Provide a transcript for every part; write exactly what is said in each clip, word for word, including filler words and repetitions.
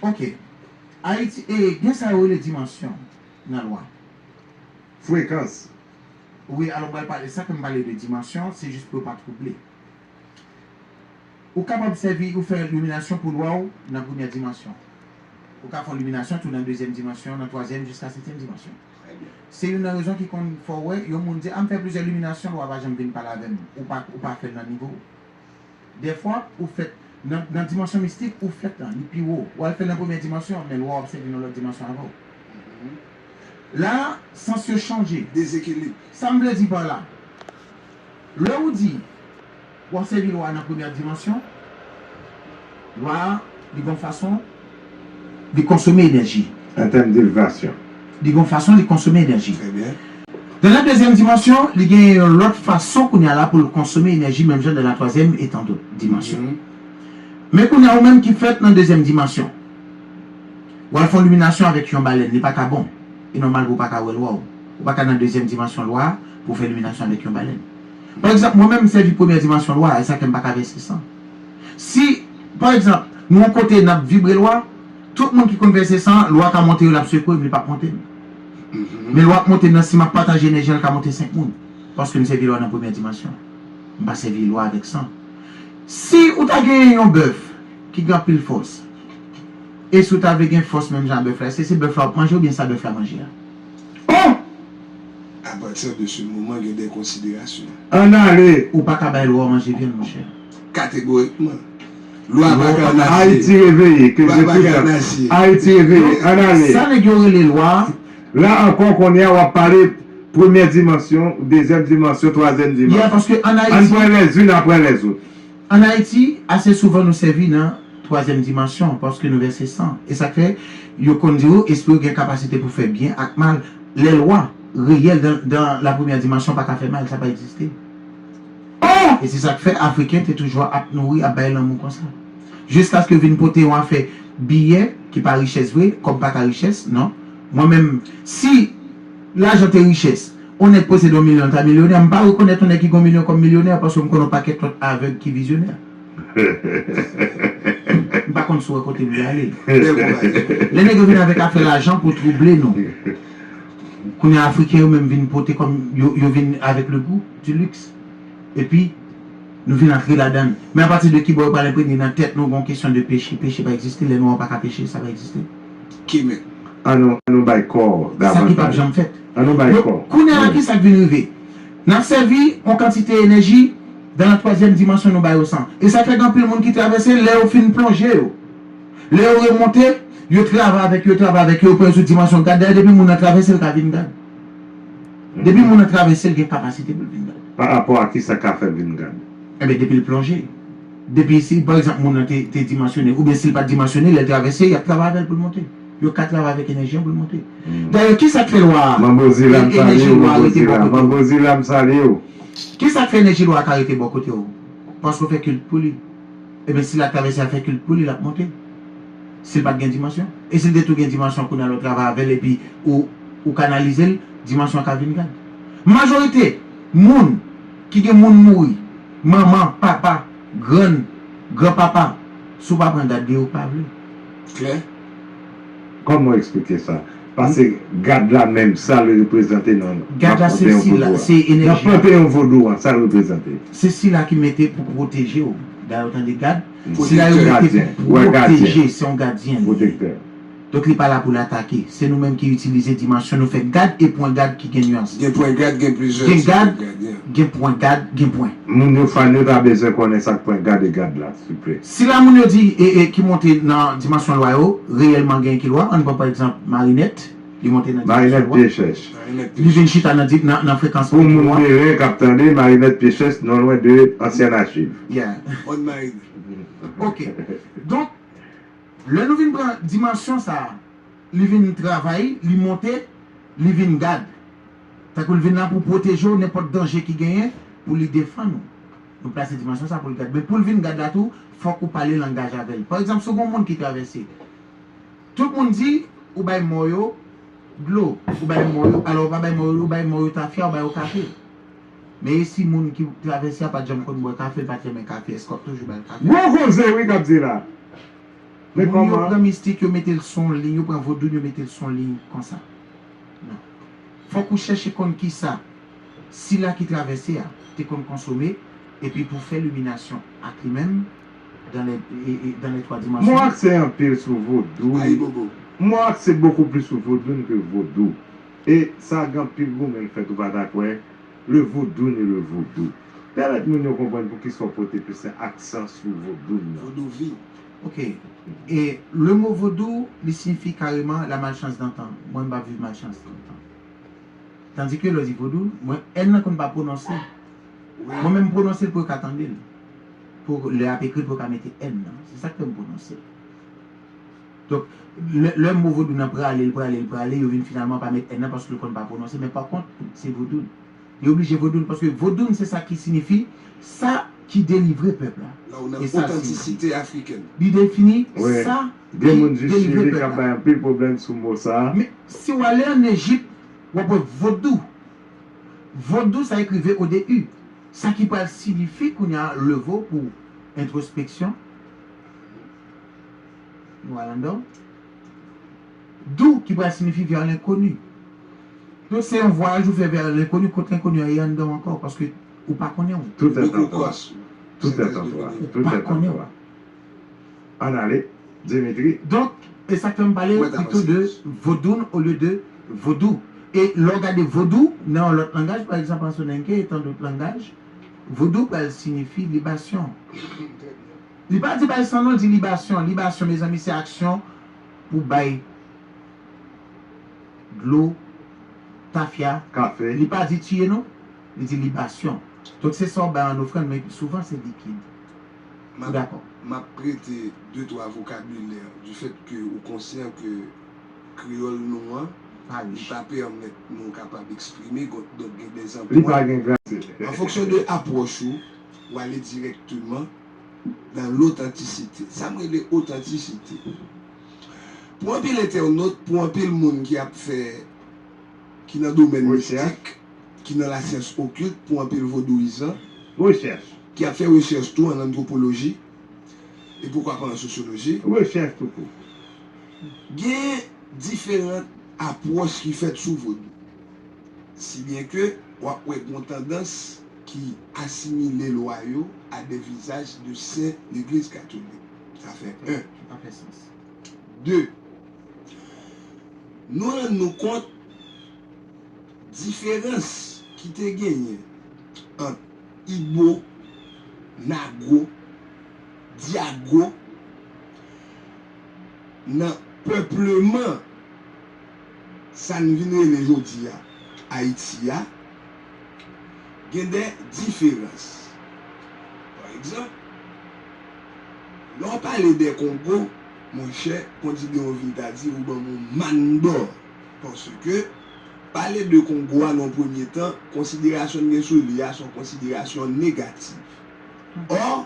Ok. Ayiti, e, gen sa yo rele dimansyon nan lwa. Frekans. Wi, alò m pral pale, sa ke m pale de dimansyon, se jis pou yo pa twouble. Ou kapab sèvi, ou fè liminasyon pou lwa w nan premyè dimansyon. Ou ka fè yon liminasyon tou nan dezyèm dimansyon, nan twazyèm jiska setyèm dimansyon. Se youn nan rezon ki konn fè w wè yon moun di, a, m fè plizyè liminasyon, lwa pa janm vin pale avè m. Ou pa, ou pa fè l nan nivo w. Dèfwa, ou fèt, nan, nan dimansyon mistik, ou fèt lan, li pi wo. W al fè l nan premyè dimansyon, men lwa w ap sèvi nan lòt dimansyon avè w. La, sans yo chanje. Dezekilib. Sa m vle di pa la, lè ou di, w ap sèvi lwa nan premyè dimansyon, lwa a, li gon fason, li konsome enèji. An tèm de vibration. Li gon fason, li konsome enèji. Trè byen. Dan la dezyèm dimansyon, li gen yon lòt fason kounye a la pou l konsome enèji, menm jan dan la twazyèm e tan dòt dimansyon. Mhm. Men kounye a ou menm ki fèt nan dezyèm dimansyon, w al fè yon liminasyon avèk yon balèn, li pa ka bon. E nòmal pou w pa ka wè lwa w. Ou pa ka nan dezyèm dimansyon lwa a pou w fè liminasyon avèk yon balèn. Pa egzanp, mwen menm m sèvi premyè dimansyon lwa a, e sa fè m pa ka vèse san. Si, pa egzanp, nou yon kote n ap vibre lwa, tout moun ki konn vèse san, lwa ka monte yo, l ap sekwe m, li p ap monte m. Men lwa ap monte m nan, si m ap pataje enèji an, l ka monte senk moun. Paske m sèvi lwa nan premyè dimansyon. M pa sèvi lwa avèk san. Si ou ta genyen yon bèf ki gen anpil fòs, e si w ta vle gen fòs menm jan a bèf la, èske se bèf la w ap manje oubyen sa bèf la manje a? Oh! À partir de ce moment, gen de konsiderasyon. Ann ale! Ou pa ka bay lwa w manje vyann, monchè. Kategorikman. Lwa pa ka Ayiti reveye, ke Lwa je pa tout ka sa. nase. Ayiti reveye, ann ale! Sa nèg yo rele lwa a, La ankò, kounye a, w ap pale premyè dimansyon, dezyèm dimansyon, twazyèm yeah, dimansyon. Paske an Ann Ayiti, pran les unes après les autres. An Ayiti, ase souvan nou sèvi nan twazyèm dimansyon, paske nou vèse san. E sa k fè, yo konn di w, espri w gen kapasite pou fè byen ak mal. Lè lwa reyèl dan, dan la premyè dimansyon pa ka fè mal, sa pa egziste. E se sa k fè Afriken te toujou ap nouri, ap bay lanmou konsa. Jiskaske yo vin pote yon afè biyè ki pa richès vre, kòb pa ka richès, non. Mwen menm, si lajan te richès, yon nèg posede yon milyon ta milyonè, m pa rekonèt yon nèg ki gen yon milyon kòm milyonè, paske m konn yon pakèt lòt avèg ki vizyonè. M pa konn si w wè kote m vle ale. Lè nèg yo vin avèk afè lajan pou twouble nou. Kounye a Afriken yo menm vin pote kòm, yo, yo vin avèk le goût du luxe. Epi, nou vin antre ladan l. Men apati de kibò yo pral enpregne nan tèt nou gon kesyon de peche? Peche pa egziste, lè nwa w pa ka peche, sa pa egziste. Ki men? Ann nou, ann nou bay kò Sa ki p ap davantaj. Janm fèt. Ann nou bay Donk, kò. Kounye a la, kisa k vin rive? N ap sèvi yon kantite enèji dan la twazyèm dimansyon nou ba yo san. E sa fè gen anpil moun ki travèse, lè yo fin plonje yo. Lè yo remonte, yo travay avèk yo, yo travay avèk yo, yo pran yo sou dimansyon gad. Dayè, depi moun nan travèse, l ka vin gad. Depi moun nan travèse, l gen kapasite pou l vin gad. Pa rapò a kisa k ka fè l vin gad? Ebyen, depi l plonje. Depi si, pa egzanp, moun nan te, te dimansyone, oubyen si l pa t dimansyone, lè l travèse, y ap travay avè l pou l monte. Yo ka travay avèk enèji an pou l monte. Dayè, kisa k fè lwa a? Manbo Zila, m salye w, Manbo Zila. Manbo Zila, m salye w. Kisa k fè enèji lwa a ka rete bò kote w? Paske w fè kilt pou li. Ebyen, si l ap travèse, ap fè kilt pou li, l ap monte. Si l pa t gen dimansyon. E si l te tou gen dimansyon, kounye a lè w travay avè l epi ou, ou kanalize l, dimansyon an ka vin gad. Majorite moun ki gen moun mouri, manman, papa, grann, granpapa, si w pa pran gad de yo, ou pa vle. Klè. Kòman w eksplike sa? Paske gad la menm, sa l reprezante nan, Gad la, nan se panteyon sila, vodou an. Se enèji. Nan panteyon vodou an, sa l reprezante? Se sila ki mete pou pwoteje w. Dayè, w tande gad. Sila yo mete Gadyen. pou Wè, gadyen. Pwoteje, se yon gadyen li ye. Pwotektè. Donk, li pa la pou l atake. Se nou menm ki itilize dimansyon, nou fè gad e pwen gad ki gen nyans. Gen pwen gad, gen plizyè Gen tip gad, gad, yeah. Gen pwen gad, gen pwen. Moun yo fan yo ta bezwen konnen sa k pwen gad e gad la, silvouplè. Sila moun yo di e, e ki monte nan dimansyon lwa yo, reyèlman gen ki lwa? Ann pran pa egzanp Marinette, li monte nan Marinette dimansyon lwa. Pye Chèch. Li vin chita nan, di- nan, nan frekans Pou moun lwa. Meren k ap tande, Marinette Pye Chèch, non lwen de ansyen achiv. Yeah. Bonn Marinette. Ok. Donk, lè nou vin pran dimansyon sa a, li vin travay, li monte, li vin gad. Tankou l vin la pou pwoteje w nenpòt danje ki genyen, pou li defann ou. Nou plase dimansyon sa pou l gad. Men pou l vin gad la tou, fòk ou pale langaj avè l. Pa egzanp, si w gen yon moun ki travèse, tout moun di, ou bay mò yo dlo, ou bay mò yo, alò ou pa bay mò yo, ou bay mò yo tafya, ou bay yo kafe. Men e si moun ki travèse a pa t janm konn bwè kafe, l pa t renmen kafe, èske w ap toujou ba l kafe? Gwo koze wi k ap di la. Moun yo pran mistik, yo mete l sou yon liy, yo pran vodoun, yo mete l sou yon liy konsa. Non. Fòk ou chèche konn kisa sila ki travèse a te konn konsome, epi pou fè liminasyon ak li menm dans les, et, et dans les trois dimensions. Mwen akse anpil sou vodou. M wè akse beaucoup plus sou vodoun ke vodou. E sa gen anpil goumen l fèt, ou pa ta kwè. Le vodoun e le vodou. Pèmèt moun yo konprann poukisa w pote plis aksan sou vodoun nan. Vodouvi. Ok. E le mo vodou, li siyifi kareman la malchance d'antan. Mwen, m pa viv malchans antan. Tandis que lè w di vodoun, mwen, N nan konn pa pwononse. Mwen menm, m pwononse l pou yo ka tande l. Pou lè y ap ekri l, pou yo ka mete N nan. Se sa k fè m pwononse l. Donk, lè, lè mo vodoun nan prale, l prale, l prale, yo vin finalman pa met N nan paske yo konn pa pwononse, men pa kont, se vodoun. Li oblije vodoun, paske vodoun se sa ki siyifi sa ki delivre pèp la. La ou nan otantisite afrikèn. Li defini sa ki delivre pèp la. Gen moun jis cheve k ap bay anpil pwoblèm sou mo sa a. Men si w ale ann Ejip, w ap wè vodou. Vodou, sa ekri V O D U. Sa ki pral siyifi kounye a le vo pou entwospeksyon. Nou al anndan. Dou ki pral siyifi vers l'inconnu. Donk se yon vwayaj ou fè vers l'inconnu, kot lenkoni an ye anndan w ankò, paske ou pa konnen w. Tout est en toi. Tout est en toi. Ou pa konnen w. Ann ale, Dimitri. Donk, e sa k fè m pale pito de vodoun olye de vodou. E lè w gade vodou nan yon lòt langaj, pa egzanp an soninké, et tant d'autres langages, vodou pral siyifi libasyon. Li pa di bay san non, li di libasyon. Libasyon, mezanmi, se aksyon pou bay dlo, tafya. Kafe. Li pa di tiye non, li di libasyon. Donk se sa w bay an ofrann, men souvan se likid. Ou dakò? M ap prete de twa vokabilè du fait que ou konsyan ke kreyòl nou an, li pa pèmèt nou kapab eksprime, donk gen dèzanpwa. Li pa gen gramè. An fonksyon de apwòch ou, ou ale dirèkteman dans l'authenticité. Sa m rele otantisite. Pou anpil entènot, pou anpil moun ki ap fè, ki nan domèn mistik, ki nan lasyans okilt, pou anpil vodouyizan, ki ap fè rechèch tou an antwopoloji, e poukwa pa an sosyoloji. Rechèch tou kout. Gen diferan apwòch ki fèt sou vodou. Si byen ke w ap wè gon tandans ki asimile lwa yo a de vizaj de sen legliz katolik. Sa fè en. Sa fè sans. De, nou rann nou kont diferans ki te genyen ant Igbo, Nago, Dyago nan pèpleman sa n vin rele jodi a Ayiti a, gen de diferans. Pa egzanp, lè w pale de Kongo, monchè, kondideyon vin ta di ou ban m yon mann dò. Paske, pale de Kongo a nan yon premye tan, konsiderasyon n gen sou li a se yon konsiderasyon negatif. Ò,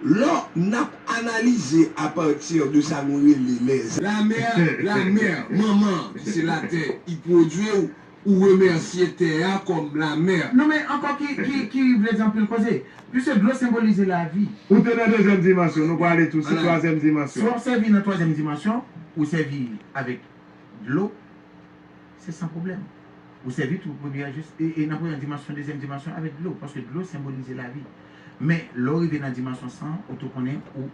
lò n ap analize apati de sa nou rele lèz. Lamè, lamè, manman, ki se latè, i pwodui w, ou remèsye tè a kòm lamè. Non, men ankò ki, ki, ki vle di anpil koze. Piske dlo senbolize lavi. Ou te nan dezyèm dimansyon, nou prale tou sou twazyèm dimansyon. Si w ap sèvi nan twazyèm dimansyon, ou sèvi avèk dlo, se san pwoblèm. Ou sèvi tou premyè, jis, e, e nan premyè dimansyon, dezyèm dimansyon avèk dlo, paske dlo senbolize lavi. Men, lè w rive nan dimansyon san, ou tou konnen ou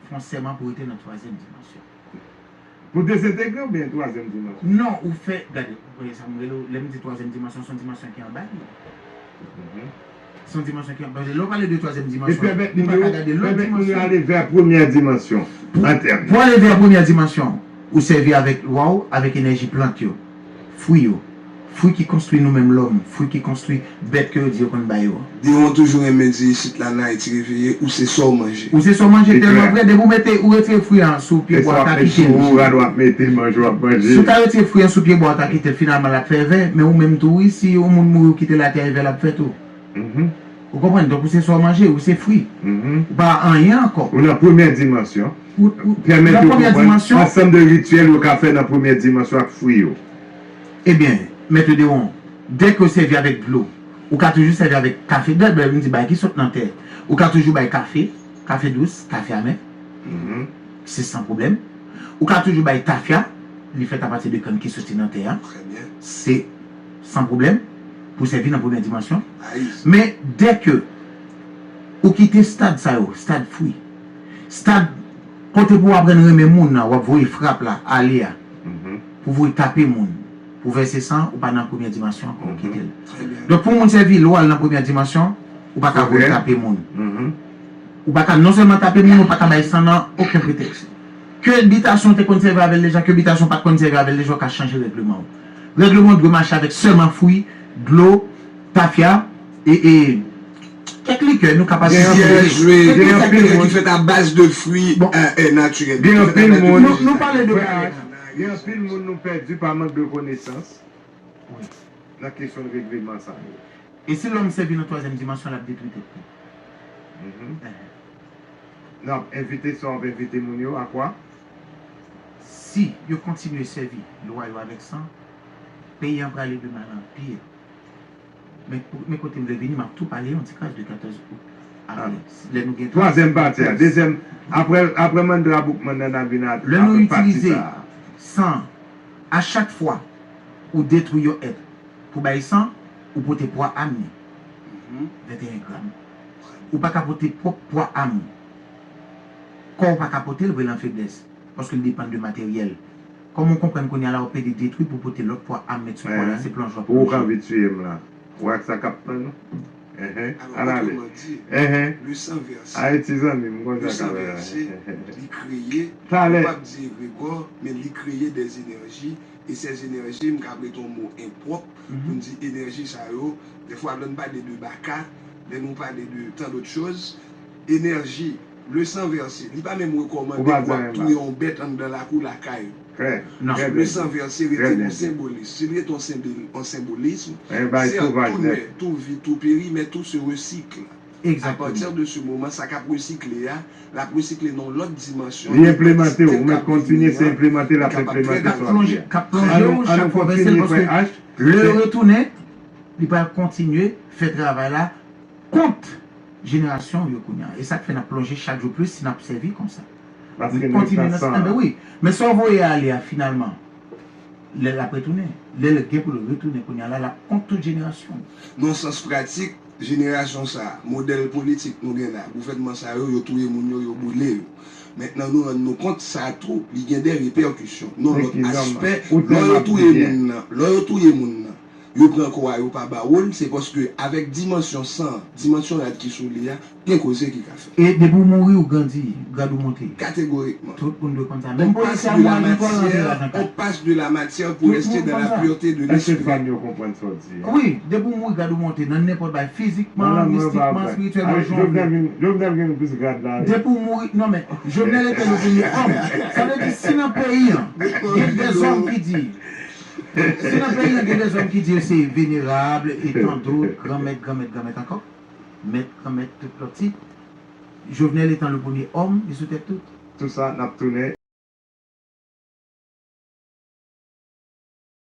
fè yon sèman pou rete nan twazyèm dimansyon. Pou dezentegre oubyen twazyèm dimansyon? Non, ou fè, gade, ou konnen sa m rele w, lè m di twazyèm dimansyon, se yon dimansyon ki anba li. Se yon dimansyon ki anba li. Lè w pale de twazyèm dimansyon, ou pa ka gade lòt dimansyon. Pèmèt moun yo ale vè premyè dimansyon an tèm. Pou ale vè premyè dimansyon, ou sèvi avèk lwa w, avèk enèji plant yo, fwi yo. Fwi ki konstwi nou menm lòm, fwi ki konstwi bèt ke yo di yo konn ba yo an. Deron toujou renmen di isit la nan Ayiti Reveye, ou se sa w manje. Ou se sa w manje, tèlman vre, depi w mete, ou retire fwi an sou pye bwa, w ta kite l. Ou rad w ap mete, manje w ap manje. Si w ta retire fwi an sou pye bwa, w ta kite l, finalman l ap fè vè, men ou menm tou wi, si yon moun mouri, ou kite l atè, e vè l ap fè tou. Ou konprann? Donk ou se sa w manje, ou se fwi. Ou pa anyen ankò. Ou nan premyè dimansyon. Pèmèt yo konprann ansanm de rityèl yo ka fè nan premyè dimansyon ak fwi yo. Ebyen, Mèt Deron, dèke w sèvi avèk dlo, ou ka toujou sèvi avèk kafe. Dèke m di bagay ki sot nan tè, ou ka toujou bay kafe, kafe dous, kafe amè. Se san pwoblèm. Ou ka toujou bay tafya, li fèt apati de kann ki soti nan tè a. Se san pwoblèm pou sèvi nan premyè dimansyon. Men dèke ou kite stad sa yo, stad fwi, stad kote pou w aprann renmen moun nan, w ap voye frap la, ale a, pou voye tape moun, pou vèse san, ou pa nan premyè dimansyon ankò, ou kite l. Donk pou moun sèvi lwa l nan premyè dimansyon, ou pa ka voye tape moun. Ou pa ka non sèlman tape moun, ou pa ka bay san nan okenn pretèks. Ke bitasyon te konn sèvi avè l deja, ke bitasyon pa t konn sèvi avè l deja, ou ka chanje règleman ou. Règleman ou dwe mache avèk sèlman fwi, dlo, tafya, e, e kèk likè nou kapab itilize. Gen anpil moun ki fèt a baz de fwi natirèl. Gen anpil moun. Nou, nou pale de. Gen anpil moun nou pèdi pa mank de konesans nan kesyon règleman sa yo. E si lòm sèvi nan twazyèm dimansyon, l ap detwi tèt li. N ap envite sa w ap envite moun yo a kwa? Si yo kontinye sèvi lwa yo avèk san, peyi an prale de mal an pi. Men, men kote m vle vini, m ap tou pale yon ti kras de katòz out. Apre, lè nou gen twazyèm pati a, dezyèm, apre, apre Mandra Boukman nan, n a vin a pati sa a. Lè nou itilize san a chak fwa ou detwi yon èt pou bay san, ou pote pwa a m li. Venteyen gram. Ou pa ka pote pwòp pwa a m ou. Kò w pa ka pote l vre lan feblès, paske l depann de materyèl. Kòman w konprann kounye a la w pede detwi pou pote lòt pwa a m met sou kò la, se plonje w ap plonje. Pou w ka anvi tiye m la. Ou wè ak sa k ap tann ou? Enhen. Alò, otrèman di, le san vèse, Ayiti zanmi m, konn sa k ap fèt. Le san vèse, li kreye, nou p ap di egregò, men li kreye dè enèji, e sè enèji, m ka prete yon mo enpwòp pou n di enèji sa yo. Dèfwa, lè n pale de baka, lè nou pale de tant d'autres choses, enèji, le san vèse, li pa menm rekòmande pou w ap touye yon bèt anndan lakou lakay ou. Le san vèse rete yon senbolis. Si l rete yon senbolis, se ant tou mè, tou vi, tou peri, men tou se resikle. A pati de se moman, sa k ap resikle a, l ap resikle nan yon lòt dimansyon. Li enplimante, ou mèt kontinye se enplimante, l ap enplimante sa w ap di a. K ap plonje ou chak fwa vèse l, paske lè yo retounen, li pral kontinye fè travay la kont jenerasyon yo kounye a. E sa k fè n ap plonje chak jou plis si n ap sèvi konsa. Li kontinye nan sa, wi. Men sa w voye ale a, finalman, lè l ap retounen, lè l gen pou l retounen kounye a la, l ap kont tout jenerasyon. Nan sans pratik, jenerasyon sa a, modèl politik nou gen la, gouvènman sa yo, yo touye moun yo, yo boule yo. Mentnan nou rann nou kont sa tou, li gen de repèkisyon. Nan lòt aspè, lè yo touye moun nan, lè yo touye moun nan, yo pran kò a, yo pa ba ou l, se paske avèk dimansyon san, dimansyon rad ki sou li a, gen koze ki ka fèt. E depi w mouri, ou grandi, grad ou monte. Kategorikman. Tout moun dwe konn sa. Menm polisye a mouri, li pa rantre rad nan kay. On passe de la matière pour rester dans la pureté de l'esprit. Èske fanm yo konprann sa w di a? Wi, depi w mouri, grad ou monte nan nenpòt bagay, fizikman, mistikman, espirityèlman, jan w vle. Jovenel gen plis grad la, wi. Depi w mouri, non men, Jovenel était le premier homme. Sa vle di, si nan peyi an, gen dèzòm ki di, si nan peyi an, gen dèzòm ki di yo se venerab, e tant d'autres, granmèt, granmèt, granmèt ankò, mèt, granmèt, tout lòt tit, Jovenel étant le premier homme, li sou tèt tout. Tout sa, n ap tounen.